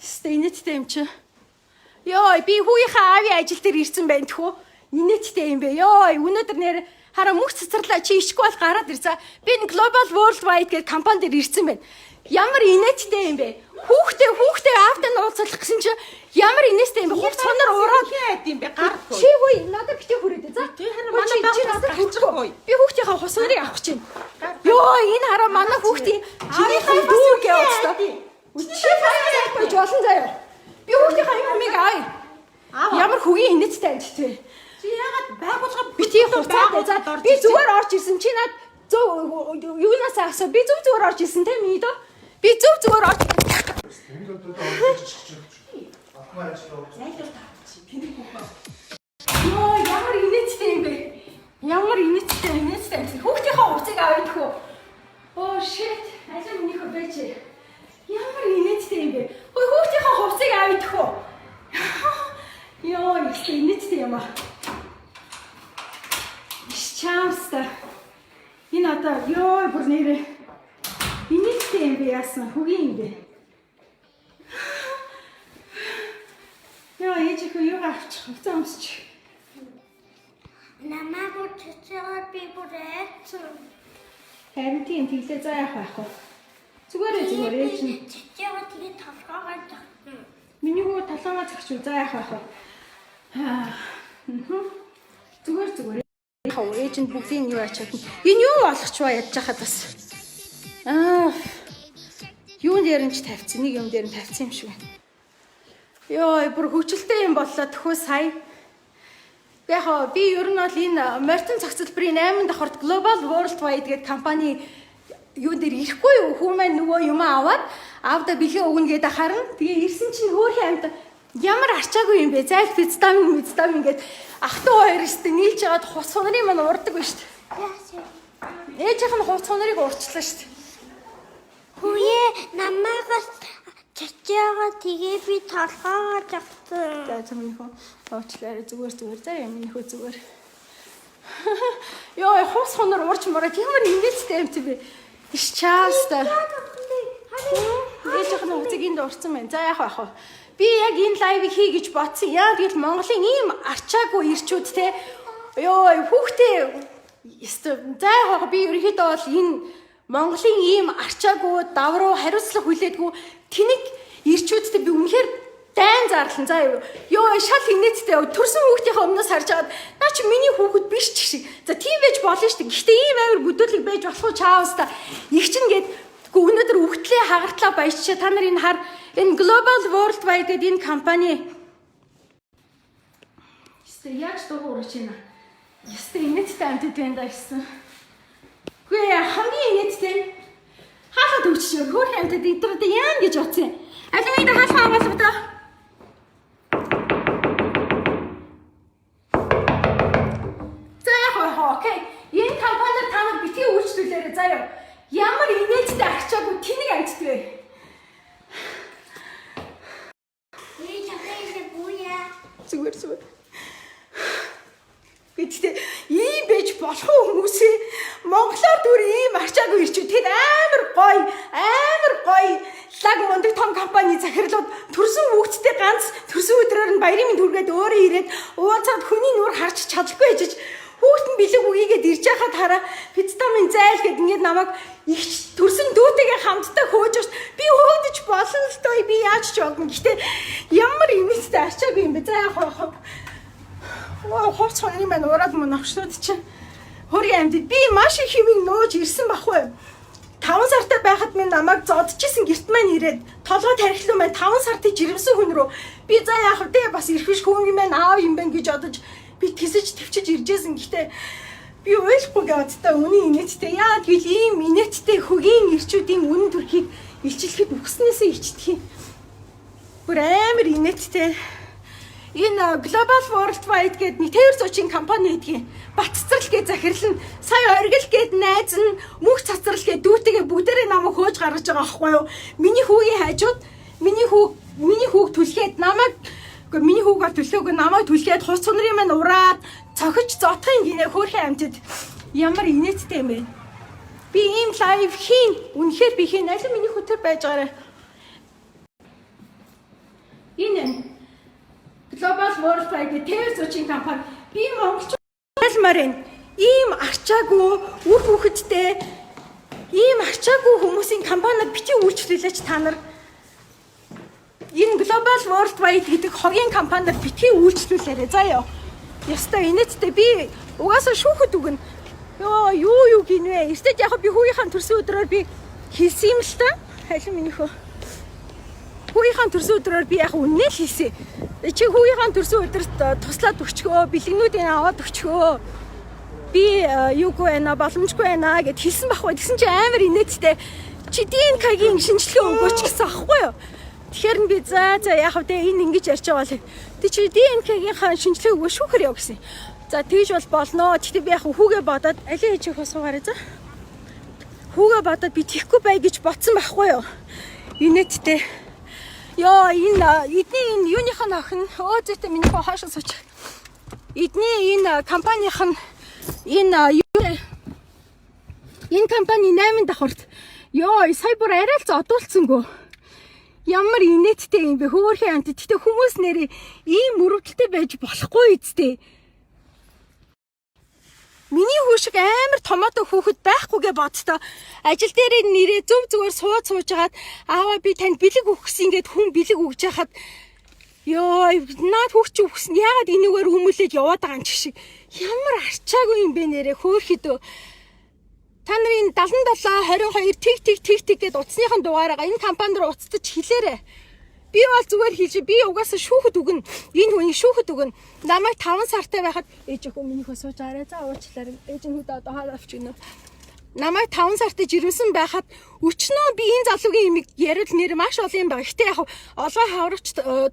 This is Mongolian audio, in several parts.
Өстой инээдтэй юм чи. Йой, би хүүийнхээ аавын ажил дээр ирсэн байна тэхүү. Инээдтэй юм бэ. Йой, өнөөдөр нэр хараа мөх цэцэрлээ чи ичгүй бол гараад ир. За, би энэ Global Worldwide гэдэг компани дээр ирсэн байна. Ямар инээдтэй юм бэ? Хүүхдээ хүүхдээ аавтай нь уулзах гэсэн чи ямар инээдтэй юм бэ? Хувц хонор ураад Хин айд юм бэ? Гар хөө. Чи хүй надад битгий хүрээд. За. Тий, харин Хүй, манай чи баг надад гарчих хүрхгүй. хүй. Би хүүхдийнхээ хус хонорыг авах чинь. Йоо, энэ хараа манай хүүхдийн Чиний аавынхаа бас дүү хин гэж айд юм? Чи байж олон заяа. Би хүүхдийнхээ юм юмыг авъя. Ямар хөгийн инээдтэй амт тий. Чи яагаад байгууллага Битгий хуцаад за би зүгээр орж ирсэн. Чи над зөв юунаас асуу. Би зөв зүгээр орж ирсэн те миний дөө. Би зөв зүгээр орж Энд одоо орж ирчих чинь. Ахмаа ажил Йоо, ямар инээдтэй юм бэ? Ямар инээдтэй инээдтэй юм. Хүүхдийнхээ хувцыг аваад тхүү. Oh shit. Алин минийхөө байж. Ямар инээдтэй юм бэ? Хөөе хүүхдийнхээ хувцыг аваад тхүү. Йоо, их инээдтэй юм аа. Чамста. Энэ одоо ёо бүр нэрээ инээдтэй юм бэ яасан хөгийн юм бэ? Йоо, ээж их юугаа авчих, хувцас өмсчих. Намайг бүр цэцэгээр би бүр айцсан. Харин тийм тэглээ за яах байх вэ? Зүгээрээ зүгээр ээж нь Цэцэгээр тэгээ толгоогоо зогтно. миний хүү талаагаа зогч за яах байх вэ? Аа. мгм. Зүгээр зүгээр. Яах вэ? Ээж нь бүгдийг юу ачаад нь. Энэ юу болгоч вэ ядж хахад бас. Аа. Юун дээр нь ч тавьчихсан. Нэг юм дээр нь тавьчихсан юм шиг байна. Йой, бүр хөвчлөлтэй юм боллоо төхөө сая. Яг хоо би ер нь бол энэ морьтон цогцлборын 8 давхарт Global Worldwide гэдэг компани юун дээр ирэхгүй юу? Хүү маань нөгөө юм аваад аавда бэлгээ өгнө гэдэг харна. Тэгээ ирсэн чинь хөөрхөн амт ямар арчаагүй юм бэ? Зайл витамин витамин гээд ах トゥ хоёр өстө нийлж хагаад хус хунарын маань урдаг байна шүү дээ. Ээжийнх нь хувц хунарыг урчлаа шүү дээ. Хүүе намайг бас цэцэгээр тэгээ би толгоогоо зогтно. За за миний хүү уучлаарай зүгээр зүгээр за яа миний хүү зүгээр. Йоо хувц хунар урч мураад ямар инээдтэй юм бэ? Иш чаастай. Ээжийнх нь хувцыг энд урцсан байна. За яах вэ ах вэ? Би яг энэ лайвыг хий гэж бодсон. Яа гэвэл Монголын ийм арчаагүй ирчүүд те. Йоо хүүхдээ ёстой. За яах вэ? Би ерөнхийдөө бол энэ Монголын ийм арчаагүй, давруу, хариуцлага хүлээдгүй тэнэг ирчүүдтэй би үнэхээр дайн зарлан заа юу. Йоо шал инээдтэй төрсөн хүүхдийнхээ өмнөөс харж байгаад наа чи миний хүүхэд биш ч шиг. За тийм байж болно шүү дээ. Гэхдээ ийм амар бүдүүлэг байж болох уу чаавс та. Их чинь гээд Гэхдээ өнөөдөр үхтлээ хагартлаа баяжчаа та нар энэ хар энэ Global Worldwide гэдэг энэ компани Ястэй яаж дууг урагч байна. Ястэй инээдтэй амьтад байна да гэсэн. Үгүй ээ, хамгийн инээдтэй нь хаалга төвчж байна. Хөөрхөн амьтад эдгээр одоо яана гэж бодсон юм. Алин энэ хаалга хамгаалах даа. За яг уу окей. Энэ компаниар та нар битгий үйлчлүүлээрэй заа юу. Ямар инээдтэй арчаагүй тэнэг амьтад вэ? Би чахаа гүйя. Зүгээр зүгээр. Би тэгтээ ийм байж болох уу хүмүүсээ монголоор дүр ийм арчаагүй ирчүү. Тэд амар гоё, амар гоё лаг мундаг том компани захирлууд төрсөн хүүхдтэй ганц төрсөн өдрөөр нь баярын мэнд хүргээд өөрөө ирээд уулзаад хүний нүур харж чадалгүй ээжиж хүүхд нь бэлэг үгийгээд ирж байхад хараа витамин зайл гэд ингээд намайг их төрсөн дүүтэйгээ хамтдаа хөөж шд. Би хөөгдөж болно л доо би яаж ч болно. Гэтэ ямар инээдтэй арчаагүй юм бэ? За яах вэ? Оо хувц хоног маань ураад мөн авчнууд чинь. Хөргийн амьд би маш их юмыг нууж ирсэн бах уу? 5 сартай байхад минь намайг зодчихсэн гэрт маань ирээд толгой тархилуу маань 5 сартай жирэмсэн хүн рүү би за яах вэ бас ирэх биш хүн юм байна аав юм байна гэж бодож би тисэж төвчөж иржсэн. Гэхдээ би уйлахгүй гэдээ үнийн инээдтэй. Яа гэвэл ийм инээдтэй хөгийн ирчүүдийн үнэн төрхийг илчлэхэд үхснээсээ ичдэг юм. Бүр амар инээдтэй. Энэ Global Worldwide гэдэг нэг тээвэр зуучийн компани гэдгийг Бат цэцэрлэг гэж захирал нь сая оргил гээд найз нь мөнх цацрал гээд дүүтэйгээ бүгдээрээ намайг хөөж гаргаж байгаа аахгүй юу? Миний хүүгийн хажууд миний хүүг миний хүүг түлхээд намайг үгүй миний хүүг бол түлхээгүй намайг түлхээд хуц сунрын маань ураад цохиж зодохын гинэ хөөрхөн амьтад ямар инээдтэй юм бэ? Би ийм live хийн үнэхээр би хийн аль миний хөтөр байж байгаарай. Worldwide гэх тээвэр зуучийн компани. Би монголчууд байна. Ийм арчаагүй үр хүүхэдтэй ийм арчаагүй хүмүүсийн компаниар битгий үйлчлүүлээч та нар. Энэ Global Worldwide гэдэг хогийн компаниар битгий үйлчлүүлээрэй заа ёо. Ёстой инээдтэй би угаасаа шүүхэд үгнэ. Йоо юу юу гинвэ. Эртэд яг би хүүгийнхаа төрсөн өдрөөр би хэлсэн юм л та. Халин миний хөө. Хүүгийнхаа төрсөн өдрөөр би яг үннээ л хэлсэн. Чи хүүгийнхаа төрсөн өдөрт туслаад өгчгөө, бэлгнүүдийг аваад өгчгөө. Би юугүй байна, боломжгүй байна гэд хэлсэн байхгүй. Тэгсэн чи амар инээдтэй. Чи ДНК-гийн шинжилгээ өгөөч гэсэн аахгүй юу? Тэгэхээр нь би за за яах вэ? Энэ ингэж ярьж байгаа бол тэг чи ДНК-гийнхаа шинжилгээ өгөө шүүхэр яв гэсэн. За тэгж бол болно. Гэхдээ би яг хүүгээ бодоод алин ээж хөө суугаарай за. Хүүгээ бодоод би тийхгүй бай гэж бодсон байхгүй юу? Инээдтэй. Йоо энэ эдний энэ юуных нь охин өө зүйтэй миний хөө хоошоо суучих. Эдний энэ компанийн энэ юу энэ компани 8 давхарт ёо сая бүр арай л зодуулцсангүй. Ямар инээдтэй юм бэ хөөрхөн амт. Гэтэ хүмүүс нэрээ ийм мөрөвдөлтэй байж болохгүй үсттэй. Миний хүү шиг амар томоото хүүхэд байхгүйгээ бодтоо. Ажил дээрээ нэрээ зөв зүгээр сууж сууж хагаад аава би танд бэлэг өгсөн ингээд хүн бэлэг өгж хахад ёо наад хүүхд чи өгсөн. Яагаад энэгээр хүмүүлээд яваад байгаа юм чи шиг. Ямар арчаагүй юм бэ нэрээ хөөрхөдөө. Та нарын 77 22 тэг тэг тэг тэг гэд утасныхан дугаараа энэ компани руу уцтаж хэлээрэй. Би бол зүгээр хэлж би угаасаа шүүхэд өгнө. Энэ хүний шүүхэд өгнө. Намайг 5 сартай байхад ээж өхөө миний хөө сууж арай за уучлаарай. Ээж нь хөдөө одоо хаад авч гинэ. Намайг 5 сартай жирэмсэн байхад өчнөө би энэ залуугийн имийг яриул нэр маш олон юм байгаа. Гэтэ яг олгой хаврагч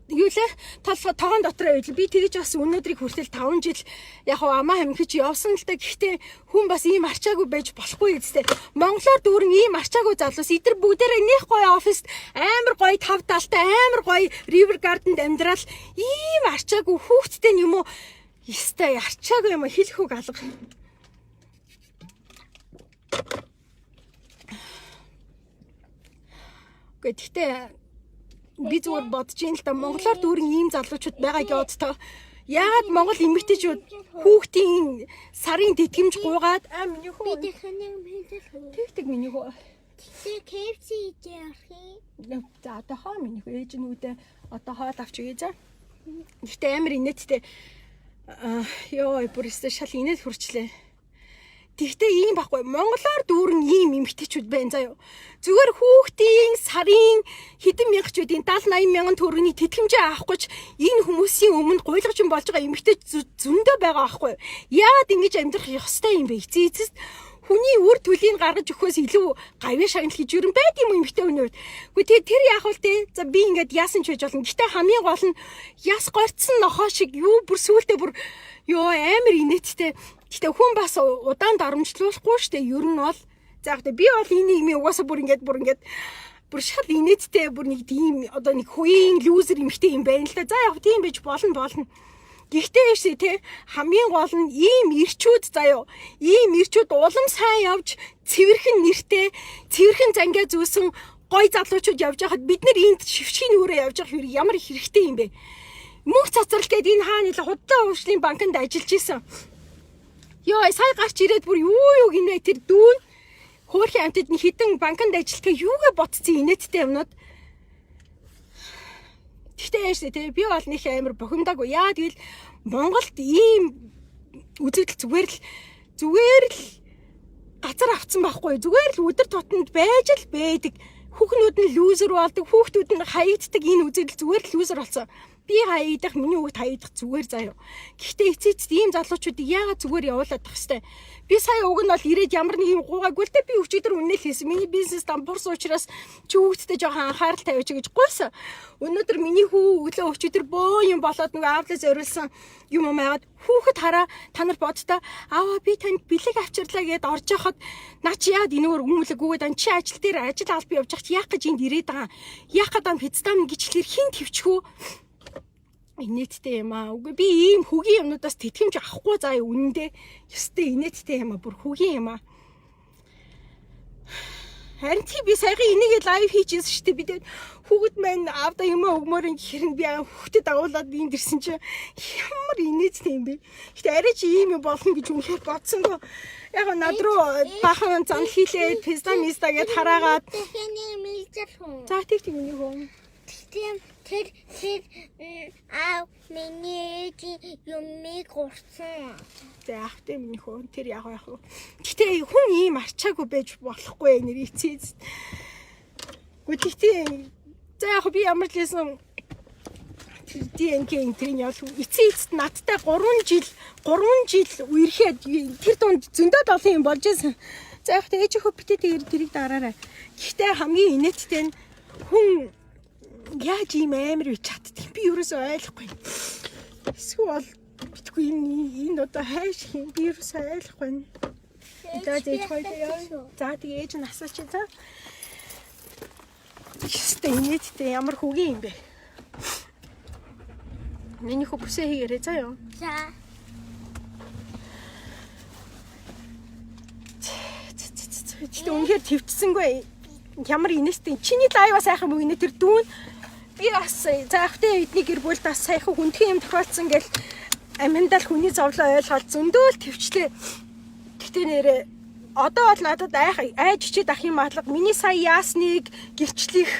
юу лээ толгой тогон дотор байвал би тэгэж бас өнөөдрийг хүртэл 5 жил яг амаа хамхиж явсан л да. Гэхдээ хүн бас ийм арчаагүй байж болохгүй үстэй. Монголоор дүүрэн ийм арчаагүй залуус эдэр бүгдээрээ нэх гоё оффист амар гоё тав талтай амар гоё River Garden-д амьдрал ийм арчаагүй хүүхдтэй юм уу? Ёстой арчаагүй юм хэлэх үг алга. Үгүй гэхдээ би зүгээр бодож ин л да монголоор дүүрэн ийм залуучууд байгаа гэж бодтоо. Яагаад монгол эмэгтэйчүүд хүүхдийн сарын тэтгэмж гуйгаад аа миний Би хүү тэхнийг мэдэл хүү. тэг тэг миний хүү Тэгтээ KFC идэх явах юм. За одоо хоо миний хүү ээж нүүдээ одоо хоол авч өгье за. Гэхдээ амар инээдтэй аа ёо бүр өстой шал инээд хүрчлээ. Тэгтээ ийм байхгүй. Монголоор дүүрэн ийм эмэгтэйчүүд байна заяа. Зүгээр хүүхдийн сарын хэдэн мянгачүүдийн 70 80 мянган төгрөгийн тэтгэмжээ авах гэж энэ хүмүүсийн өмнө гуйлгаж болж байгаа эмэгтэй зөндөө байгаа байхгүй. Яагаад ингэж амьдрах ёстой юм бэ? Эцээ эцэст хүний үр төлийг гаргаж өгөхөөс илүү гавьяа шагнал гэж юу юм байд юм эмэгтэй хүний хувьд. Үгүй тэгээ тэр яах вэ те? За би ингээд яасан ч байж болно. Гэтэ хамгийн гол нь яс горцсон нохоо шиг юу бүр сүултээ бүр ёо амар инээдтэй. Гэтэ хүн бас удаан дарамжлуулахгүй штэ ер нь бол за яг би бол энэ нийгмийн угаасаа бүр ингээд бүр ингээд бүр шал инээдтэй бүр нэг тийм одоо нэг хуийн лүүзер эмэгтэй юм байна л да. За яг тийм байж болно болно. Гэхдээ шээ те хамгийн гол нь ийм ирчүүд заяо. Ийм ирчүүд улам сайн явж цэвэрхэн нэртэй, цэвэрхэн зангаа зүүсэн гой залуучууд явж байхад бид нар энд шившгийн нүрээ явж явах хэрэг ямар хэрэгтэй юм бэ? Мөнх цацрал гээд энэ хаана нэлээ худалдаа хөгжлийн банкнд ажиллаж исэн. Йоо сая гарч ирээд бүр юу юу гинэ тэр дүүн хөөрхөн амьтад нь хідэн банкнд ажилладаг юугээ ботцсон инээдтэй юмнууд. Гэхдээ яаш те би бол нэг амар бухимдаагүй. Яа тэгэл Монголд ийм үзэгдэл зүгээр л газар авцсан байхгүй. Зүгээр л өдөр тутамд байж л байдаг. Хүүхнүүд нь лүүзер болдог, хүүхдүүд нь хаягддаг энэ үзэгдэл зүгээр л лүүзер болсон. Би хаягдах, миний хүүхд хаягдах зүгээр заяа. Гэхдээ эцээ эцэст ийм залуучуудыг яагаад зүгээр явуулаад тах хэвтэй. Би сая уг нь бол ирээд ямар нэг юм гуугаагүй л дээ. Би өчигдөр үнэ л хийсэн. Миний бизнес дампуурсан учраас чи хүүхдтэй жоохон анхаарал тавиач гэж гуйсан. Өнөөдөр миний хүү өглөө өчигдөр бөө юм болоод нөгөө аавлаас зориулсан юм юм байгаад хүүхэд хараа та нар боддоо аава би танд бэлэг авчирлаа гэд орж яхад наа чи яад энэгээр өмүүлэггүйгээд ан чи ажил дээр ажил алба явж хат яах гэж энд ирээд байгаа яах гээд ам пиццам гэж хэлэхэр хин төвчхүү инээдтэй юм аа. Үгүй би ийм хөгийн юмнуудаас тэтгэмж авахгүй заа үнэндээ. Ёстой инээдтэй юм аа. Бүр хөгийн юм аа. Харин тий, би саяхан энийг live хийжсэн шүү дээ. Би тэгээд хүүхэд маань аавда юм өгмөр гэхэр би хүүхдэд дагуулад энд ирсэн чинь ямар инээдтэй юм бэ. Гэтэ арай чи ийм юм болно гэж үнэхээр бодсонгүй. Яг над руу бахан зан хийлээд пизда миста гэд хараагаад Тэгэхээр нэг мэлзэл хүн. За, тэг тэг миний хөө. Тийм, тэр аав миний ээж юмыг гурцсан. За, яах вэ, миний хөө, тэр яг яах вэ. Гэтэ хүн ийм арчаагүй байж болохгүй нэр эцээ. Гэхдээ за яг би ямар ч лсэн тэр ДНК энтрийн ял эцээ эцэст надтай 3 жил үерхэд тэр дунд зөндөө олон юм болж исэн. За, яг тэ ээж хөө битээ тэр тэрийг дараарай. Гэхдээ хамгийн инээдтэй нь хүн яаж ийм амар үе чаддаг би ерөөсөө ойлгохгүй. Эсвэл битгүй энэ одоо хайш хин би ерөөсөө ойлгохгүй. За, зээж хоёр яа. За, тэгээ ээж нь асууч за. Ёстой инээдтэй, ямар хүүгийн юм бэ? Миний хүү, бүсээ хийгээрэй заа юу. За. Гэтэ үнэхээр твчсэнгүй. Ямар инээдтэй. Чиний live аа сайхан мөгнө тэр дүүн би бас за яг тэ эдний гэр бүлд бас саяхан хүндхэн юм тохиолдсон гэл аминдал хүний зовлон ойлгоод зөндөөл твчлээ. Гэтэ нэрээ одоо бол надад айх айж ичээд ах юм алга. Миний сая яасныг гэрчлэх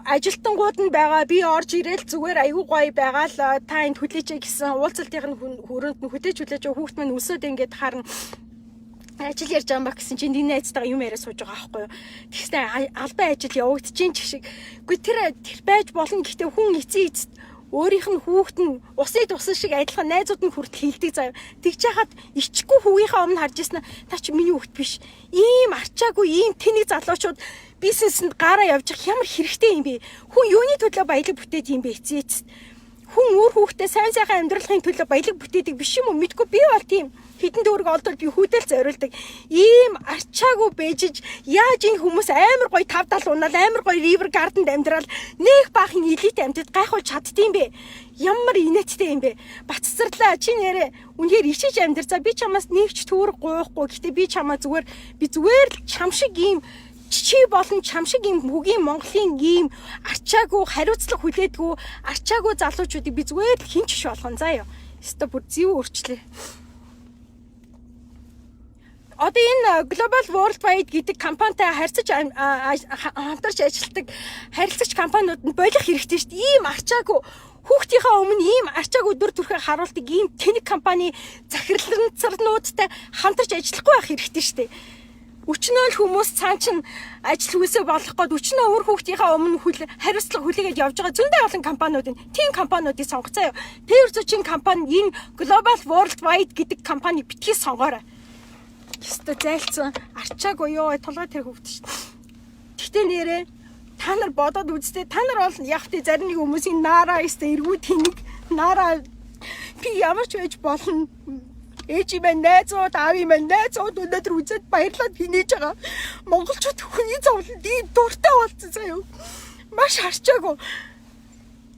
ажилтангууд нь байгаа. Би орж ирээл зүгээр айгүй гоё байгаа л та энд хүлээч гэсэн уулзалтын хөрөнд нь хүлээж хүлээж хүүхд мань өсөөд ингээд харна, ажил ярьж байгаа юм ба гэсэн чинь энэ найзтайгаа юм яриа сууж байгаа байхгүй юу. Тэгснэ албан ажил явагдчихээн ч шиг. Үгүй, тэр байж болно. Гэхдээ хүн эцсийн эцэст өөрийнх нь хүүхэд нь усын тусан шиг адилхан найзууд нь хүртэл хилдэг заяа. Тэгж яхад ичгүй хүүгийнхээ өмнө харж ирсэн та чи миний хүүхэд биш. Ийм арчаагүй, ийм тэнэг залуучууд бизнесэнд гараа явж явах ямар хэрэгтэй юм бэ? Хүн юуны төлөө баялаг бүтээд юм бэ эцсийн эцэст? Хүн үр хүүхдээ сайн сайхан амьдрахын төлөө баялаг бүтээдэг биш юм уу? Мэдгүй, би бол тийм хэдэн төгрөг олдвол би хүүдэл зориулдаг. Ийм арчаагүй бэжиж яаж энэ хүмүүс амар гоё тав дал унаал, амар гоё River Garden-д амьдрал нэх баахан элит амьтад гайхуулж чаддсан бэ? Ямар инээдтэй юм бэ? Бацсарлаа, чи нэрээ үнэхээр ичиж амьдр. За, би чамаас нэг ч төгрөг гуйхгүй. Гэтэ би чамаа зүгээр, би зүгээр л чам шиг ийм чи болон чам шиг ийм хөгийн Монголын ийм арчаагүй, хариуцлага хүлээдгүү арчаагүй залуучуудыг би зүгээр л хинч биш болгоно заа юу. Өстө бүр зэв өөрчлөө. Одоо энэ Global Worldwide гэдэг компанитай харьцаж хамтарч ажилладаг харилцагч компаниуд нь болох хэрэгтэй шүү дээ. Ийм арчаагүй хүүхдийнхээ өмнө ийм арчаагүй дүр төрхөө харуулдаг ийм тэнэг компани захирланцарнуудтай хамтарч ажиллахгүй байх хэрэгтэй шүү дээ. Өчнөө л хүмүүс цаан чин ажил хүйсээ болох гээд өчнөө үр хүүхдийнхээ өмнө хүл хариуцлага хүлээгээд явж байгаа зөндөө олон компаниуд энэ тийм компаниудыг сонгоцоо юу. Тэр зүйн компани энэ Global Worldwide гэдэг компани битгий сонгоорой. Ёстой зайлцсан арчаагүй ёо, толгой тэр хөвгт шүү. Гэтэ нэрээ та нар бодоод үзтээ, та нар бол яг тэ зарим нэг хүмүүсийн наараа өстэй эргүү тэнэг наараа би ямар ч байж болно. Ээж маань, найзууд, аавын маань найзууд өнөөдөр үзээд баярлаад хинээж байгаа. Монголчууд хүний зовлонд ийм дуртай болсон заяа. Маш арчаагүй.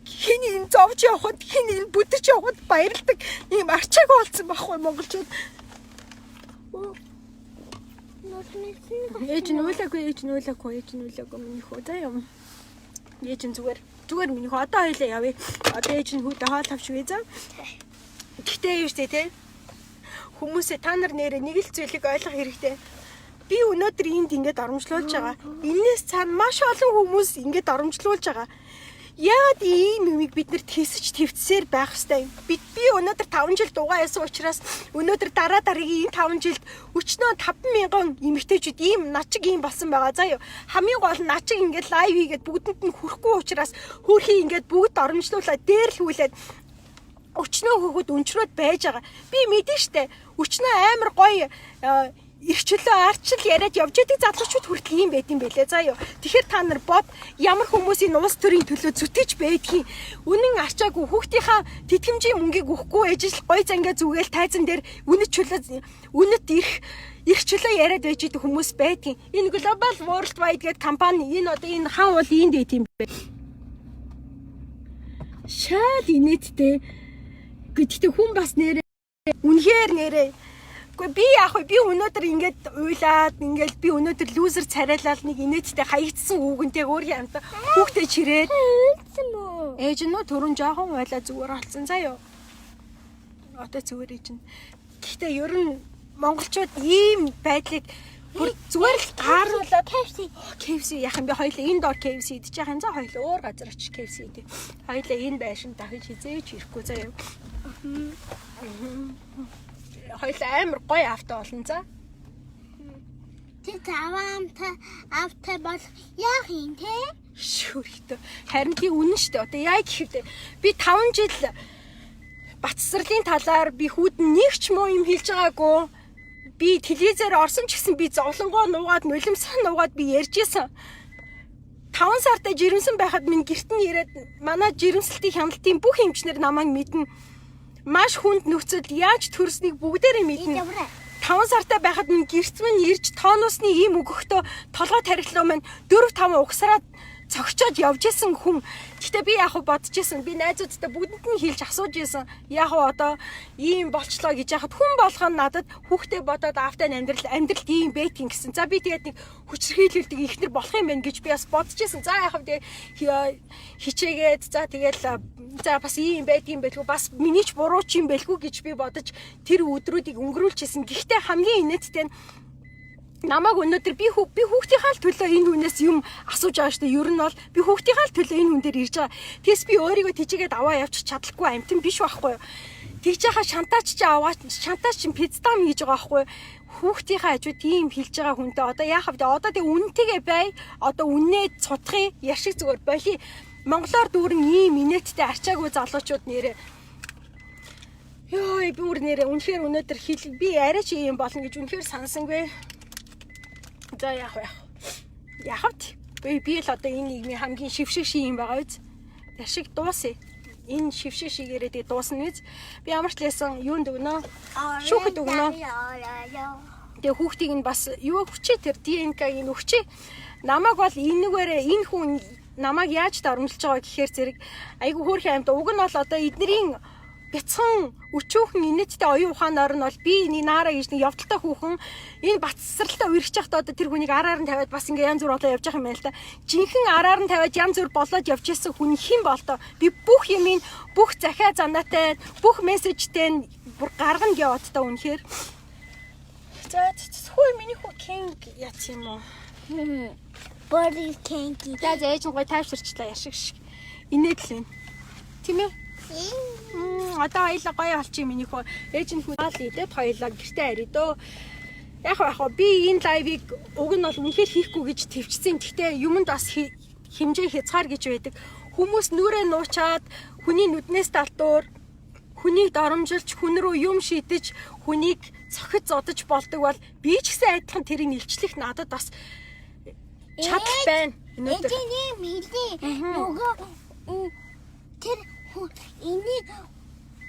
Хин энэ зовж явхад, хин энэ бүдэж явхад баярладаг ийм арчаагүй болсон байхгүй монголчууд. Ээж нь уйлаагүй, ээж нь уйлаагүй, ээж нь уйлаагүй миний хөө заа юм. Ээж нь зүгээр зүгээр миний хөө, одоо хоёлаа явъя. Одоо ээж нь хүүдээ хоол авч үе заа. Гэхдээ юу штэ те. Хүмүүсээ та нар нэрээ нэг л зүйлийг ойлгох хэрэгтэй. Би өнөөдөр энд ингээд оромжлуулж байгаа. Энээс цаана маш олон хүмүүс ингээд оромжлуулж байгаа. Яагаад ийм юмыг бид нарт хийсэж твцсээр байх хэвтэй юм? Би өнөөдөр 5 жил дугаа ясан учраас өнөөдөр дараа дараагийн энэ 5 жилд өчнөө 5000 эмэгтэйчүүд ийм начиг ийм болсон байгаа заа юу. Хамгийн гол нь начиг ингээд live хийгээд бүгдэнд нь хүрэхгүй учраас хөөрхий ингээд бүгд оромжлуулаад дээрлхүүлээд өчнөө хөөхөд өнчрөөд байж байгаа. Би мэдэн штэ. Өчнөө амар гоё эрхчлөө арчил яриад явж идэг залуучууд хүртэл ийм байт юм бэлээ. За юу. Тэгэхээр та нар бод, ямар хүмүүсийн улс төрийн төлөө зүтгэж байдгийг. Үнэн арчаагүй хүүхдийнхаа тэтгэмжийн мөнгийг өгөхгүй ээж л гой зангаа зүгээл тайзан дээр үнэт чөлөө, үнэт эрх эрх чөлөө яриад байж идэг хүмүүс байдгийг. Энэ Global Worldwide гэдэг компани энэ одоо энэ хан уул энд байт юм бэ. Шал инээдтэй. Гэхдээ хүн бас нэрээ үнэхээр нэрээ Үгүй би яах вэ? Би өнөөдөр ингээд уйлаад ингээд би өнөөдөр loser царайлал нэг инээдтэй хаягдсан хүүгэнтэй өөрийн амтаа хүүхдээ чирээд Үйлсэн мүү? ээж нь түрүүн жоохон уйлаа зүгээр болсон заяа. Одоо зүгээр ээж нь. Гэхдээ ер нь монголчууд ийм байдлыг бүр зүгээр л гааруулаад KFC. KFC яах юм бэ? Хоёлаа энэ доор KFC идчих яах юм за хоёлаа өөр газар очиж KFC идэ. Хоёлаа энэ байшин дахиж хизээч ирэхгүй заяа. Хоёлаа амар гоё авто болно за. Тэр таваамта автай бол яах юм те? Шүрхтээ. Харин тий үнэн штэ. Одоо яа гэх вэ? Би 5 жил бацсарлын талаар би хүүдэн нэг ч муу юм хэлж байгаагүй. Би телевизээр орсон ч гэсэн би зовлонгоо нуугаад нулимсаа нуугаад би ярьж исэн. 5 сартай жирэмсэн байхад минь гэрт нь ирээд манай жирэмслэлтийн хяналтын бүх эмчнэр намайг мэднэ. Маш хүнд нөхцөл яаж төрснийг бүгдээрээ мэднэ. Идэмрэ. 5 сартай байхад минь гэрт минь ирж тоонусны ийм өгөхдөө толгой тархилуу минь 4 5 угсраад цогчоод явж исэн хүн. Гэтэ би яг хав бодож исэн. Би найзуудтай бүгдэнд нь хэлж асууж исэн. Яг хав одоо ийм болчлоо гэж яхад хүн болгон надад хүүхдээ бодоод аавтай амьдрал амьдралд ийм байтин гэсэн. За би тэгээд нэг хүчрхийлэлдэг ихнэр болох юм байна гэж би бас бодож исэн. За яг хав тэгээд хичээгээд за тэгэл за бас ийм байдгийн байлгүй бас миний ч буруу ч юм байлгүй гэж би бодож тэр өдрүүдийг өнгөрүүлчихсэн. Гэхдээ хамгийн инээдтэй нь намайг өнөөдөр би би хүүхдийнхаа л төлөө энэ хүнээс юм асууж байгаа шүү дээ. Ер нь бол би хүүхдийнхаа л төлөө энэ хүн дээр ирж байгаа. Тэгээс би өөрийгөө тижээгээд аваа явчих чадaltaгүй амтан биш байхгүй юу? Тэгж яхаа шантаач чи аваа шантаач чи пиццам хийж байгаа байхгүй юу? Хүүхдийнхаа хажууд ийм хэлж байгаа хүнтэй одоо яах вэ? Одоо тэг үннтэйгээ бай. Одоо үннээ цутхыг яшиг зүгээр боли. Монголоор дүүрэн ийм инээдтэй арчаагүй залуучууд нэрээ Йой би бүр нэрээ үнэхээр өнөөдөр хэл би арай ч ийм болно гэж үнэхээр сансангүй. За яах вэ? Яах вэ? Би л одоо энэ нийгмийн хамгийн шившиг ши юм байгаа биз? Яшиг дуусъя. Энэ шившиг шигээрээ тэгээ дуусна биз? Би ямар ч лээсэн юунд өгнө? Шүүхэд өгнө. Тэгээ хүүхдийг нь бас юу хүчээ тэр ДНК-г нь өгчээ. Намайг бол энэгээрээ энэ хүн намайг яаж дарамтлж байгаа гэхээр зэрэг айгүй хөөрхөн амьд уг нь бол одоо эднэрийн бяцхан өчүүхэн инээдтэй оюун ухаанаар нь бол би нэг наараа гэж нэг явдалтай хүүхэн энэ бацсралтай үерхэж байхдаа одоо тэр хүнийг араар нь тавиад бас ингээ янз бүр болоо явж байгаа юм байна л да. Жинхэнэ араар нь тавиад янз бүр болоод явж исэн хүн хэн болдоо? Би бүх юмыг бүх захиа занаатай бүх мессежтэй нь бүр гаргана гэж боддоо үнэхээр. За хүү миний хүү кинг яц юм уу? Body candy. За за ээж нь гоё тайвширчлаа яшиг шиг. Инээд л байна. Тийм ээ? Одоо хоёлаа гоё болчих миний хөө. Ээж нь хүү аал идээд хоёлаа гэртээ харъя дөө. Яг яг би энэ лайвыг уг нь бол үнэхээр хийхгүй гэж төвчсөн. Гэхдээ юмд бас хэмжээ хязгаар гэж байдаг. Хүмүүс нүрээ нуучаад хүний нүднээс далтуур хүнийг доромжилж хүн рүү юм шидэж хүнийг цохид зодож болдог бол би ч гэсэн адилхан тэрийг илчлэх надад бас чадал байна. Өнөөдөр Ээж нь хэлээ. Нөгөө тэр энийг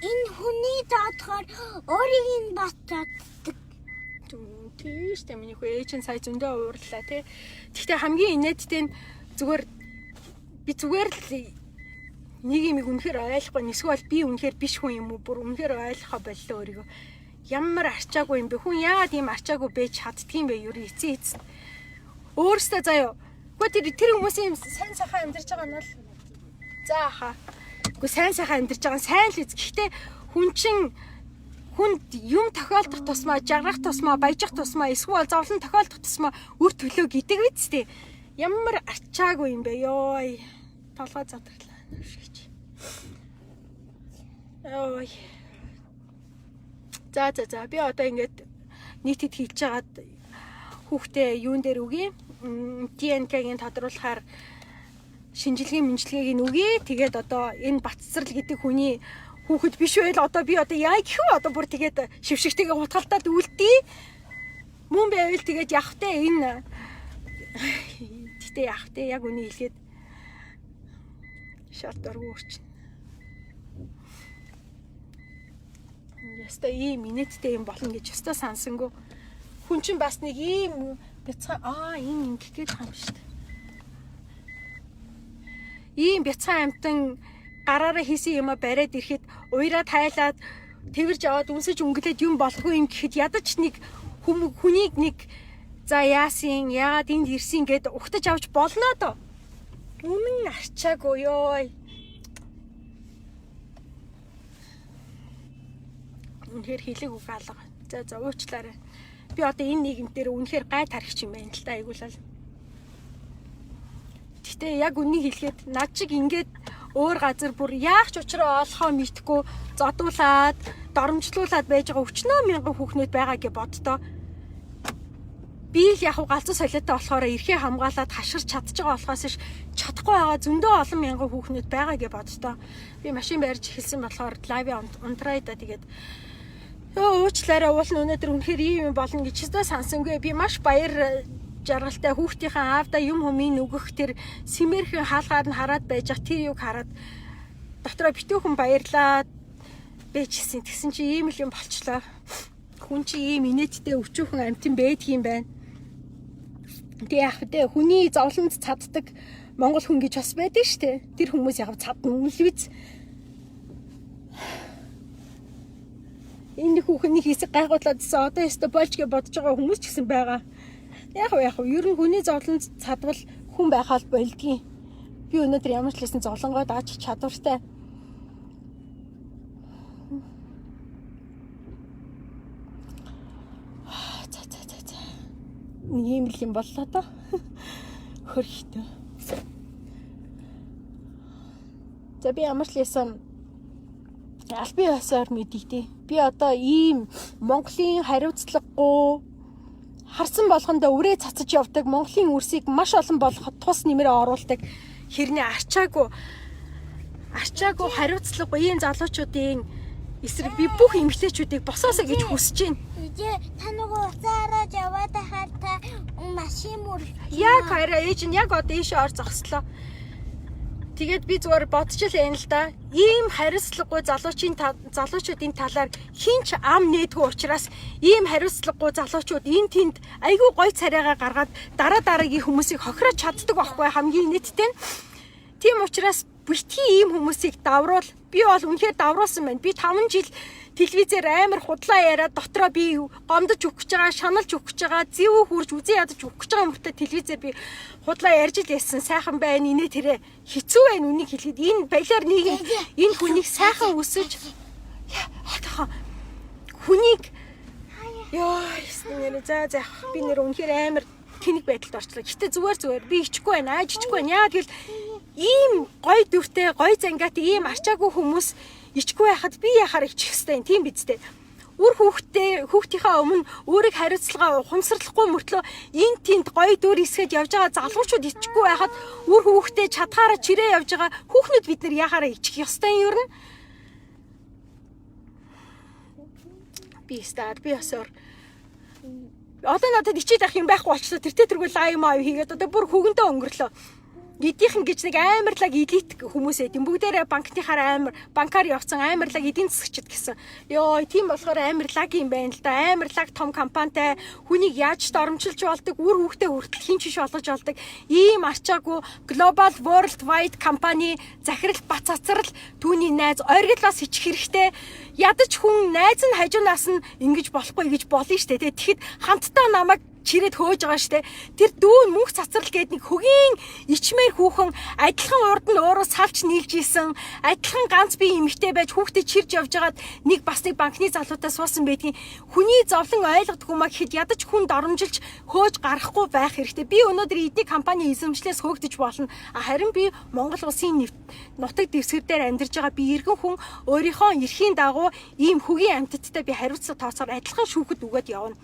энэ хүний доодохоор өөрийг нь бас доддог. Тийм шүү дээ миний хүү ээж нь сая зөндөө уурлаа тий. Гэхдээ хамгийн инээдтэй нь зүгээр би зүгээр л нэг юм үнэхээр ойлгохгүй эсвэл би үнэхээр биш хүн юм уу бүр үнэхээр ойлгохоо боллоо өөрийгөө. Ямар арчаагүй юм бэ? Хүн яагаад ийм арчаагүй байж чаддгийм бэ? Юу эцсийн эцэст. Өөрөөсөө заяа. Гэхдээ тэр хүмүүсийн юм сайн сайхан амьдарч байгаа нь бол за хаа. Үгүй сайн сайхан амьдарч байгаа нь сайн л үз. Гэхдээ хүн чин хүнд юм тохиолдох тусмаа, жаргах тусмаа, баяжих тусмаа, эсвэл зовлон тохиолдох тусмаа үр төлөө гэдэг биз дээ. Ямар арчаагүй юм бэ? Йой. Толгой задарлаа. Шигч. Ой. За за за би одоо ингээд нийтэд хэлж хагаад хүүхдээ юун дээр үгүй ДНК-гийн тодруулахаар шинжилгээ мэнжилгээг нь үгүй. Тэгээд одоо энэ бацсрал гэдэг хүний хүүхэд биш байл одоо би одоо яа гэх вэ? Одоо бүр тэгээд шившигтэйгээ хутгалтаад үлдээ. Мөн байвал тэгээд явах те энэ гэтээ явах те яг үний хэлгээд шал дургу өрчин. Яста ийм инээдтэй юм болно гэж өстой сансангүй. Хүн чинь бас нэг ийм бяцхан аа энэ ингэх гээд байгаа юм шүү дээ. Ийм бяцхан амтан гараараа хийсэн юмаа бариад ирэхэд уяраа тайлаад тэрж аваад үнсэж өнгөлээд юм болохгүй юм гэхэд ядаж нэг хүнийг нэг за яасын яагаад энд ирсэн гэд ухтаж авч болно доо. Үнэн арчаагүй ёо. Үнэхээр хилэг үг алга. За за уучлаарай. Би одоо энэ нийгэм дээр үнэхээр гай тархич юм байна л та айгуулал. Гэтэ яг үннийг хэлэхэд над чиг ингээд өөр газар бүр яах ч учраа олохоо мэдхгүй зодуулаад доромжлуулаад байж байгаа өчнөө мянган хүүхнүүд байгаа гэж боддоо. Би л яг галзуу солиотой болохоор эрхээ хамгаалаад хашгирч чадж байгаа болохоос ш чадахгүй байгаа зөндөө олон мянган хүүхнүүд байгаа гэж боддоо. Би машин барьж эхэлсэн болохоор live унтраа да тэгээд ёо уучлаарай уул нь өнөөдөр үнэхээр ийм юм болно гэж ч сансангүй. Би маш баяр жаргалтай хүүхдийнхээ аавда юм хүмийн өгөх тэр сэмэрхэн хаалгаар нь хараад байж ах тэр юг хараад дотроо битүүхэн баярлаад байжсэн. Тэгсэн чи ийм л юм болчлоо. Хүн чи ийм инээдтэй өчүүхэн амтэн байдгийм байна. Тэг яах вэ? Хүний зовлонд цаддаг монгол хүн гэж бас байдаг штэ. Тэр хүмүүс яг цадна үл биз. Энэ хүүхний хэсэг гайхуулаад одоо өстө болж гэж бодож байгаа хүмүүс ч гэсэн байгаа. Яг яг ер нь хүний зовлонд цадвал хүн байхаа л болдгийн. Би өнөөдөр ямар ч лсэн зовлонгоо дааж чадвартай. За за за за. Нэг юм л юм боллоо доо. Хөрхтөө. За би ямар ч лсэн албан ёсоор мэдэгдээ. Би одоо ийм Монголын хариуцлагагүй харсан болгондоо үрээ цацаж явдаг Монголын үрсийг маш олон болгоход тус нэмрээ оруулдаг хэрнээ арчаагүй хариуцлагагүй ийм залуучуудын эсрэг би бүх эмэгтэйчүүдийг босоосоо гэж хүсэж байна. Та нөгөө уцаараа яваад байхаар та машин мөр. Яг хараа ээж нь яг одоо ийшээ ор зогслоо. Тэгээд би зүгээр бодож л байна л да. Ийм хариуцлагагүй залуучуудын талаар хинч ам нээдгүй учраас ийм хариуцлагагүй залуучууд эн тэнд айгүй гой царайгаа гаргаад дараа дараагийн хүмүүсийг хохирож чаддаг байхгүй хамгийн нийттэй нь. Тийм учраас битгий ийм хүмүүсийг давруул. Би бол үнэхээр давруулсан байна. Би 5 жил телевизээр амар худлаа яриад дотроо би гомдож өгөх гэж байгаа, шаналж өгөх гэж байгаа, зэвүү хурж үзэн ядаж өгөх гэж байгаа мөртөө телевизээр би худлаа ярьж л байсан. Сайхан байна, инээ тэрэ хэцүү байна үнийг хэлэхэд. Энэ балиар нийгэм энэ хүнийг сайхан өсөж хотохон хүнийг ёо нэр за за би нэр үнэхээр амар тэнэг байдалд орчлоо. Гэтэ зүгээр би ичихгүй байна, ааж ичихгүй байна. Яа гэвэл ийм гой дүртэй, гой зангаатай ийм арчаагүй хүмүүс ичихгүй байхад би яхаар ичих хэвтэй юм тийм биз дээ. Үр хүүхдийнхээ өмнө өөрийг хариуцлага ухамсарлахгүй мөртлөө эн тэнд гой дүр эсгээд явж байгаа залуучууд ичихгүй байхад үр хүүхдээ чадхаараа чирээ явж байгаа хүүхнүүд бид нар яхаараа ичих ёстой юм ер нь. Би стар би осоор одоо надад ичээд авах юм байхгүй болчихлоо. Тэртээ тэргүй лайв мав хийгээд одоо бүр хөгөндөө өнгөрлөө. Эдийнхэн гэж нэг амарлаг элит хүмүүс эд. Бүгдээрээ банкныхаар амар банкар явцсан амарлаг эдийн засгчд гэсэн. Йоо, тийм болохоор амарлаг юм байна л да. Амарлаг том компанитай хүнийг яаж доромжилж болдог, үр хүүхдээ хүртэл хин ч биш болгож болдог. Ийм арчаагүй global world wide компани захирал бац цацрал түүний найз оргилоос ичих хэрэгтэй. Ядаж хүн найз нь хажуунаас нь ингэж болохгүй гэж болно штэ. Тэгэхэд хамтдаа намайг чирээд хөөж байгаа штэ. Тэр дүүн мөнх цацрал гээд нэг хөгийн ичмээр хүүхэн адилхан урд нь өөрөө салж нийлж исэн. Адилхан ганц би эмэгтэй байж хүүхдээ чирж явж байгаад нэг бас нэг банкны залуутай суусан байдгийн. Хүний зовлон ойлгодгүй маа гэхэд ядаж хүн доромжилж хөөж гарахгүй байх хэрэгтэй. Би өнөөдөр эдний компани эзэмшлээс хөөгдөж болно. Харин би Монгол улсын нутаг дэвсгэр дээр амьдарч байгаа би эргэн хүн өөрийнхөө эрхийн дагуу ийм хөгийн амьтадтай би хариуцлага тооцоор адилхан шүүхэд өгөөд явна.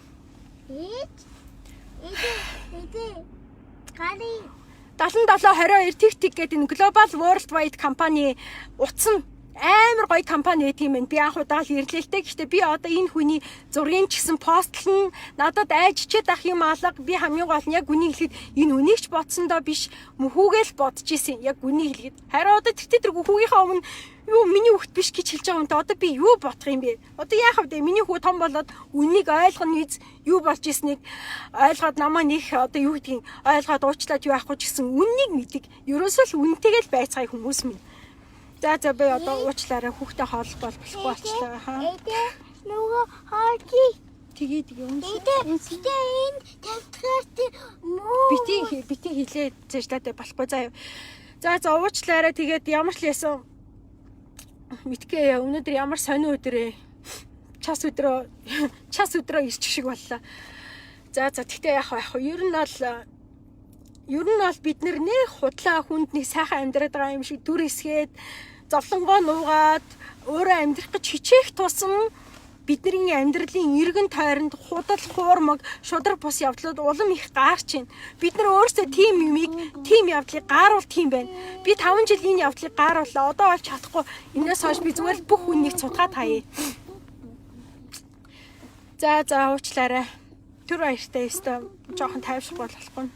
Гали 77 22 тэг тэг гэдэг энэ Global Worldwide компани утсан амар гоё компани байдаг юм байна. Би анх удаа л ирлээ л дээ. Гэхдээ би одоо энэ хүний зургийн ч гэсэн постлно. Надад айж ичээд ах юм алга. Би хамгийн гол нь яг үнийг хэлэхэд энэ үнийг ч бодсондоо биш. Мөхүүгээл бодож исэн. Яг үнийг хэлэхэд. Харин одоо тэр тэргүй хүүгийнхаа өмнө юу миний хүүхэд биш гэж хэлж байгаа юм да. Одоо би юу бодох юм бэ? Одоо яах вэ? Миний хүү том болоод үнийг ойлгоно үз юу болж ирснийг ойлгоод намаа нэх одоо юу гэдгийг ойлгоод уучлаад юу яахгүй ч гэсэн үннийг мэддэг. Ерөөсөө л үнтэйгээ л байцгаая хүмүүс минь. За за, би одоо уучлаарай, хүүхдээ хооллох бол болохгүй болчлаа. Хаа. Ээдээ нөгөө хоолти. Тэгээ тэгээ үнс. Ээдээ гэтээ энд тавьчихаар чи муу. Бити бити хилээ цээжлээд болохгүй заа. За за, уучлаарай, тэгээд ямар ч л ясан мэдгүй, өнөөдөр ямар сонин өдөр ээ. Час өдрөө ирчих шиг боллоо. За за, тэгтээ яах вэ? Яг ер нь бол бид нар нэг худлаа хүнд нэг сайхан амьдраад байгаа юм шиг дүр эсгээд, зовлонгоо нуугаад өөрөө амьдрах гэж хичээх тусам бидний амьдралын эргэн тойронд худал, хуурмаг, шударга бус явдлууд улам их гаарч байна. Бид нар өөрсдөө тийм юмыг, тийм явдлыг гааруул тийм байна. Би 5 жил энэ явдлыг гаарууллаа. Одоо бол чадахгүй. Энээс хойш би зүгээр л бүх хүнийг цутгаад хаяа. За за, уучлаарай. Түр баяртай, өстө жоохон тайвшихгүй болохгүй.